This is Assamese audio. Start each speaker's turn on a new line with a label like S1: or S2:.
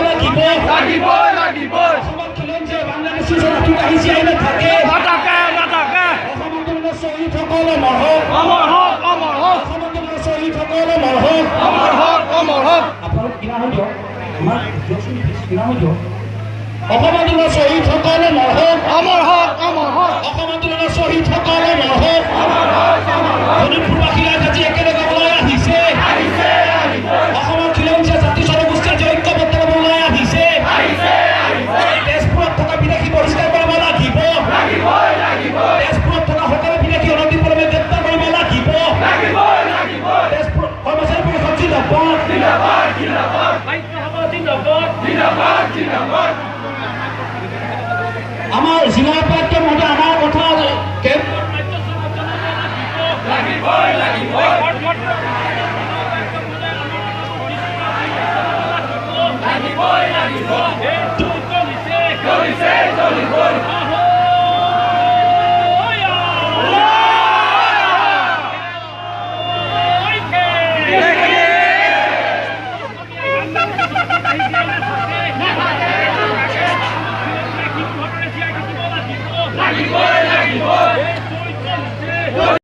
S1: লাগিব।
S2: লাগিবই, লাগিবই।
S1: অসমত খিলঞ্জীয়া বাংলাদেশী জনজাতি আহি জীয়াই নাথাকে।
S2: নাথাকে, নাথাকে।
S1: অসম আন্দোলনৰ শ্বহীদসকল অমৰ হওক।
S2: অমৰ হওক, অমৰ হওক।
S1: অসম আন্দোলনৰ শ্বহীদসকল অমৰ হওক।
S2: অমৰ হওক, অমৰ হওক।
S1: আপোনালোক কিনা হৈ দিয়ক, আমাৰ দিয়কচোন প্লিজ, কিনা হৈ দিয়ক। অসম আন্দোলনৰ শ্বহীদসকল অমৰ হওক।
S2: অমৰ হওক, অমৰ হওক।
S1: অসম আন্দোলনৰ শ্বহীদসকল অমৰ হওক। শোণিতপুৰবাসী ৰাইজ আজি একেলগে ওলাই আহিছে। অসমৰ খিলঞ্জীয়া জাতি জনগোষ্ঠী আজি ঐক্যবদ্ধভাৱে ওলাই আহিছে। তেজপুৰত থকা বিদেশী বহিষ্কাৰ কৰিব লাগিব। তেজপুৰত থকা সকলো বিদেশী অনতিপলমে গ্ৰেপ্তাৰ কৰিব লাগিব। তেজপুৰ কৰ্মচাৰী পৰিষদ জিন্দাবাদ।
S2: জিন্দাবাদ, জিন্দাবাদ।
S1: আমাৰ জিলা উপায়ুক্ত মহোদয়, আমাৰ কথা
S2: লাগিবই, লাগিবই। লাগিবই, লাগিব। জ্বলিছে, জ্বলিব।